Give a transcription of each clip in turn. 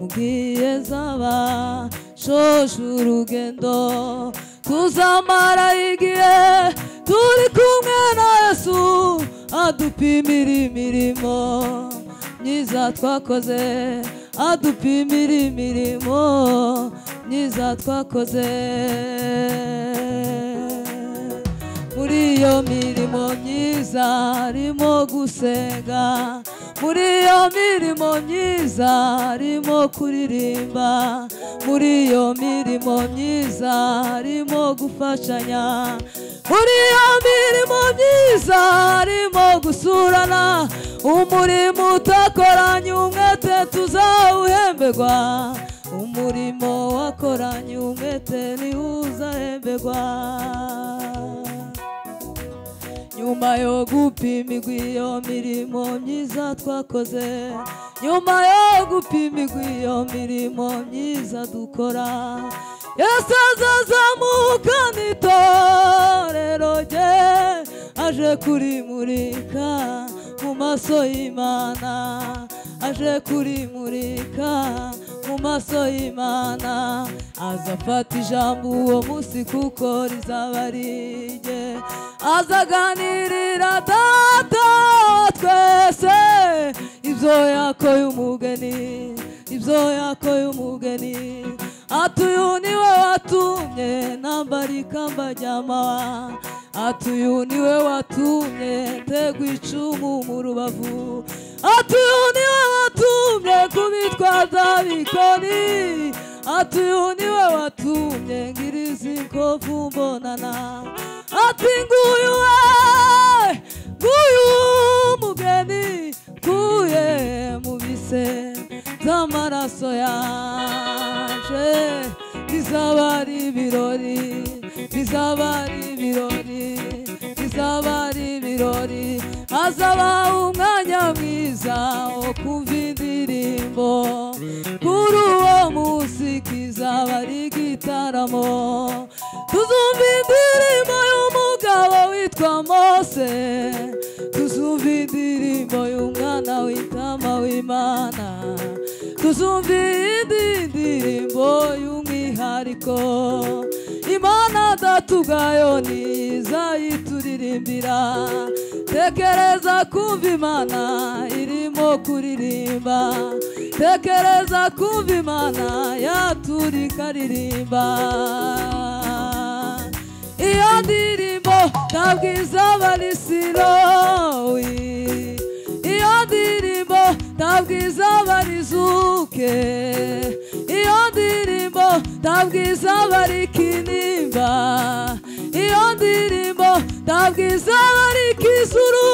Mugiye zaba shoje urugendo tuzamara igihe turi kumwe na Yesu adupimira imirimo myiza twakoze, adupimira imirimo myiza twakoze. Muri iyo mirimo myiza harimo gusenga, muri iyo mirimo myiza harimo kuririmba, muri iyo mirimo myiza harimo gufashanya, muri iyo mirimo myiza harimo gusurana. Umurimo utakoranye umwete tuzawuhemberwa, umurimo wakoranye umwete ntiwuzahemberwa. Nyuma yo gupimirwa iyo mirimo myiza twakoze, nyuma yo gupimirwa iyo mirimo myiza dukora, Yesu azazamuka n'itorero rye aje kurimurika mu maso y'Imana, aje kurimurika mu maso y'Imana. Azafata ijambo uwo munsi kuko rizaba ari rye, azaganirira Data wa twese ibyo yakoye umugeni, ibyo yakoye umugeni. Ati uyu niwe watumye nambara ikamba ry'amahwa, ati uyu niwe watumye ntegwa icumu mu rubavu, ati uyu niwe watumye kubitwaza bikoni, ati uyu niwe watumye ngiriza inkovu mbonana, ati nguyu we, nguyu mugeni kuye mu bise by'amaraso yanje. Bizaba ari ibirori, bizaba ari ibirori, bizaba ari ibirori. Hazaba umwanya mwiza wo kumva indirimbo, kuri uwo munsi kizaba ari igitaramo. Tuzumva indirimbo y'umugabo witwa Mose, tuzumva indirimbo y'umwana w'intama w'Imana, tuzumva indirimbo y'umwihariko. Imana Data ubwayo ntizayituririmbira. Tekereza kumva Imana irimo kuririmba, tekereza kumva Imana yaturika aririmba. Iyo ndirimbo ntabwo izaba ari sirowi, iyo ndirimbo ntabwo izaba ari zuke, iyo ndirimbo ntabwo izaba ari kinimba, iyo ndirimbo ntabwo izaba ari kizuru,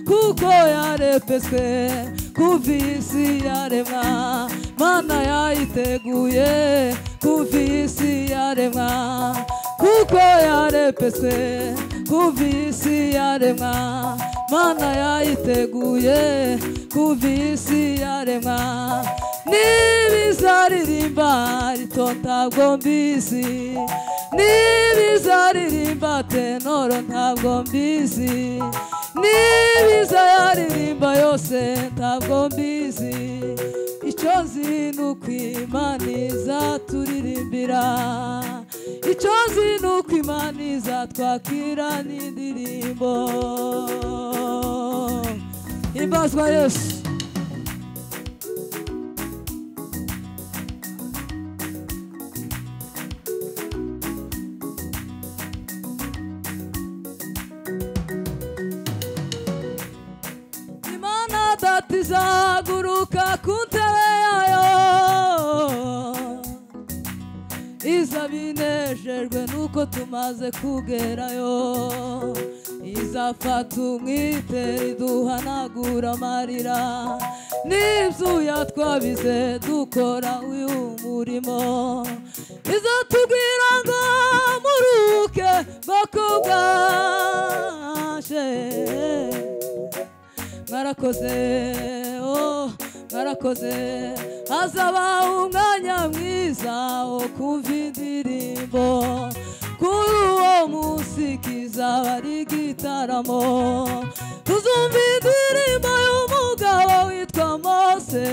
kuko yarepeswe kuva isi yaremwa. Mana yayiteguye kuva isi yaremwa, kuko yarepeswe kuva isi yaremwa. Mana yayiteguye kuva isi yaremwa. Nibizaririmba rito ntabwo mbizi, nibizaririmba tenoro ntabwo mbizi, nibizaririmba yose ntabwo mbizi. Icyo nzi ni uko Imana izaturirimbira, icyo nzi ni uko Imana izatwakira n'indirimbo. Himbazwa Yesu. Imana Data izaguruka ku ntebe yayo, izabinejejwe nuko tumaze kugerayo. Izafata umwitero iduhanagura amarira, n'ibyuya twabize dukora uyu murimo. Izatubwira ngo muruke bakobwa banje, mwarakoze, oh mwarakoze. Hazaba umwanya mwiza wo kumva indirimbo, kuri uwo munsi kizaba ari igitaramo. Tuzumva indirimbo y'umugabo witwa Mose,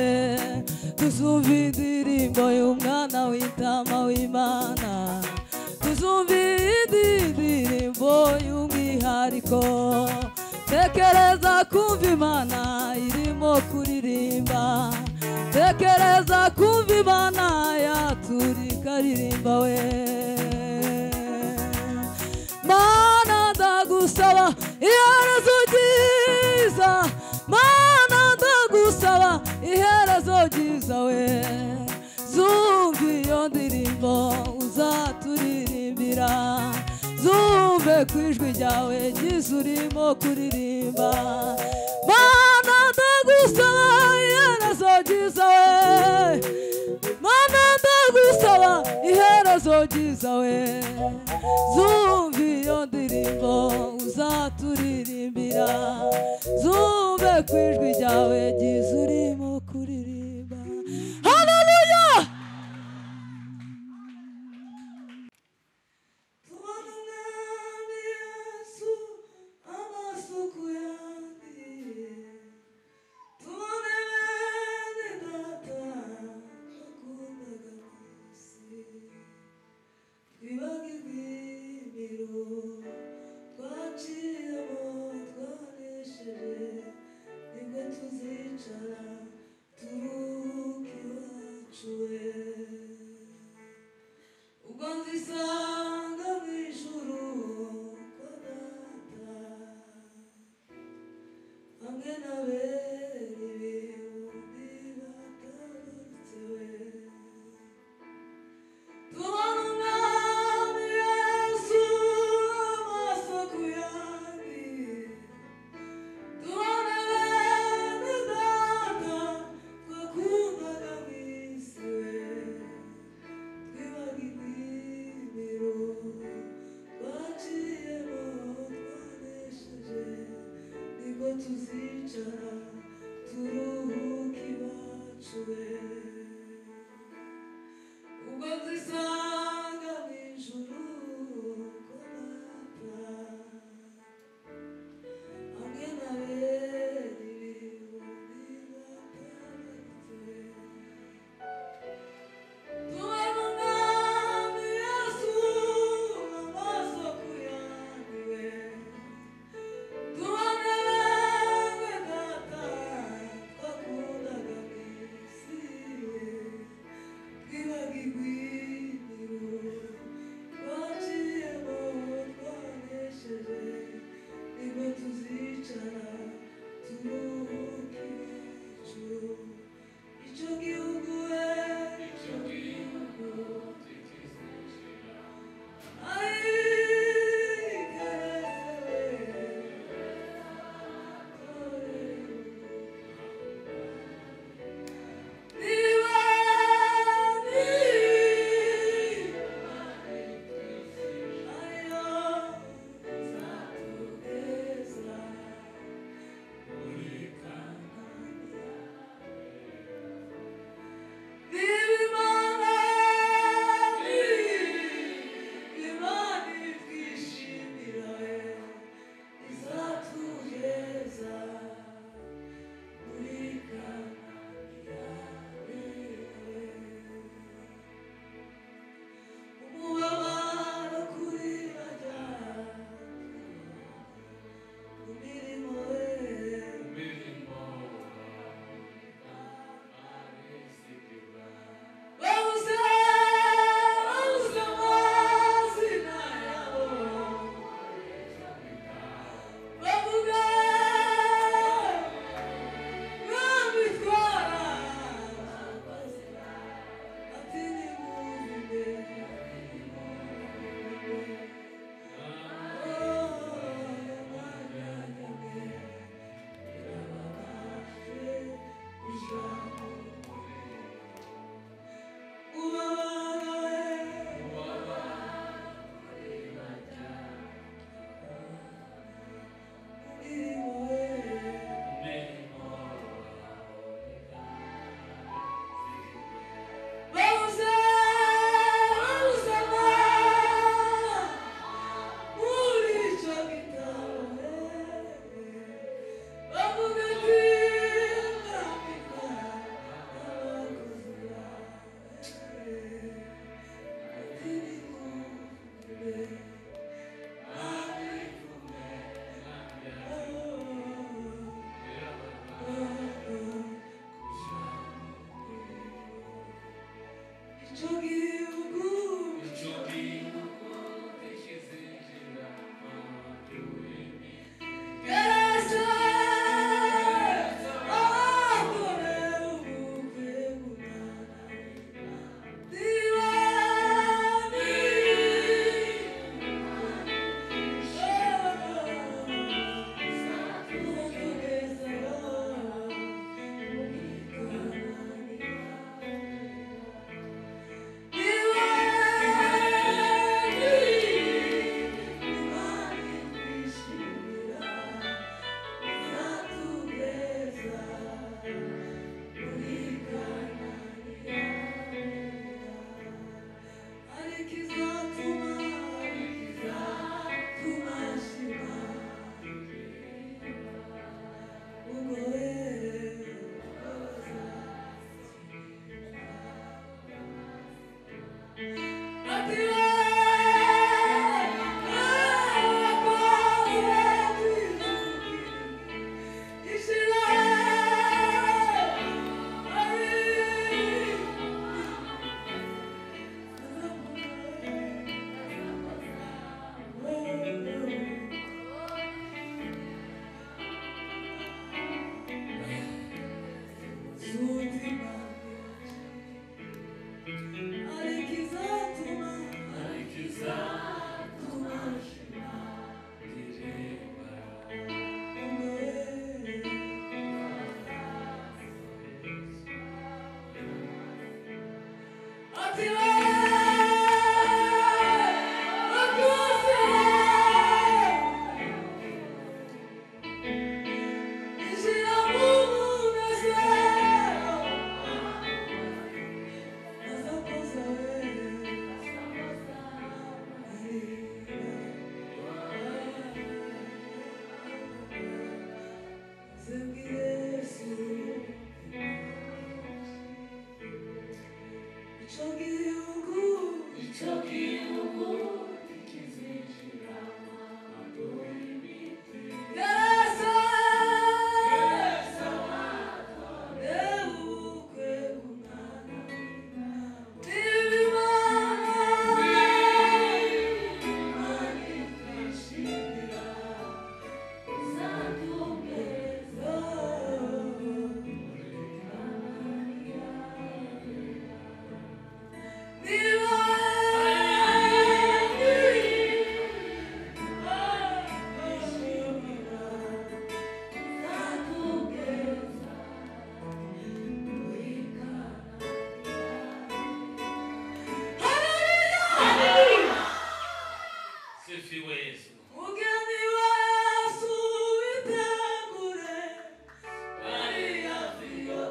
Tuzumva indirimbo y'umwana w'intama w'Imana, tuzumva indirimbo y'umwihariko. Tekereza kumva Imana irimo kuririmba, tekereza kumva Imana yaturikaririmba we. Mana ndagusaba iherezo ryiza, Mana ndagusaba iherezo ryiza we. Zumva iyo ndirimbo uzaturirimbira, zumve ku ijwi ryawe ryiza urimo kuririmba. Mana ndagusaba iherezo ryiza we, Mana ndagusaba iherezo ryiza we. Zumva iyo ndirimbo uzaturirimbira, zumve ku ijwi ryawe ryiza urimo kuririmba. Haleluya! Tubona umwami Yesu amasuku yandiye, tubone bene data twakundaga mu isi, twibagirwe imiruho twaciyemo twanesheje, nibwo tuzicara turuhuke iwacu we. Ubwo nzisanga mu ijuru kwa data, hamwe n'abera ibihumbi batabarutse we. Tubona umwami Yesu amaso ku yandi, tubone bene data twakundaga mu isi we, twibagirwe imiruho twaciyemo twanesheje, nibwo tuzicara turuhuke iwacu we. Ubwo nzisanga mu ijuru kwa data, hamwe n'abera ibihumbi batabarutse we. Tubona umwami Yesu amaso ku yandi we, tubone bene data twakundaga mu isi we,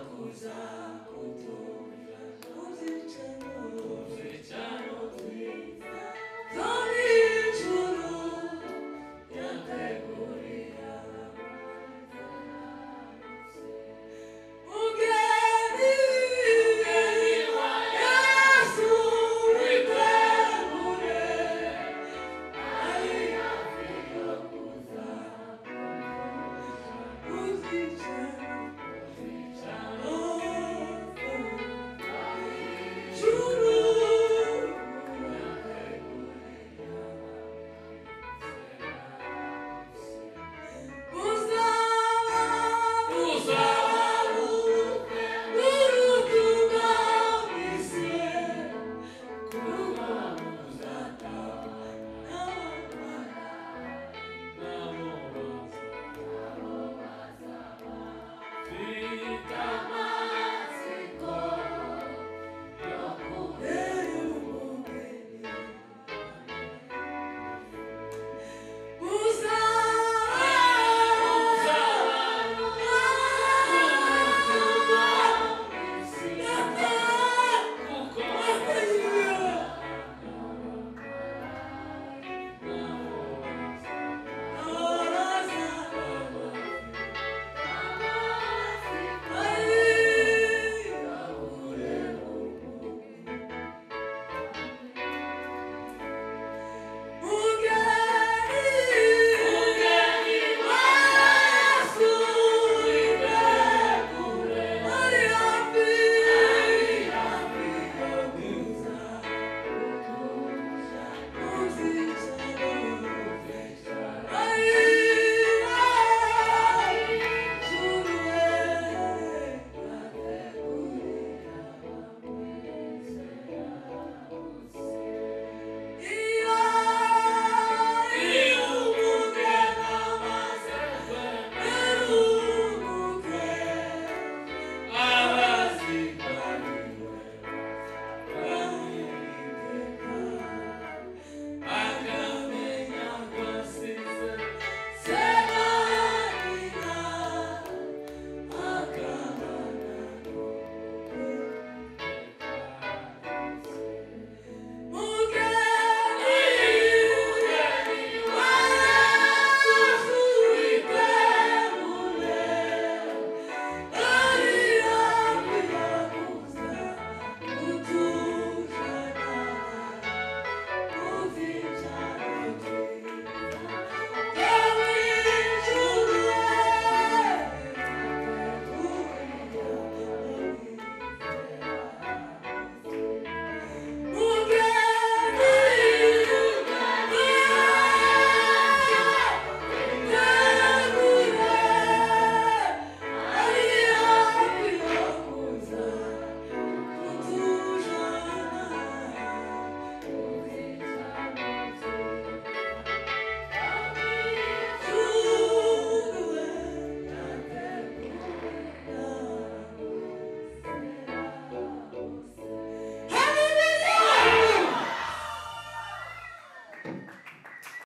Kuza kutuja, uzichano.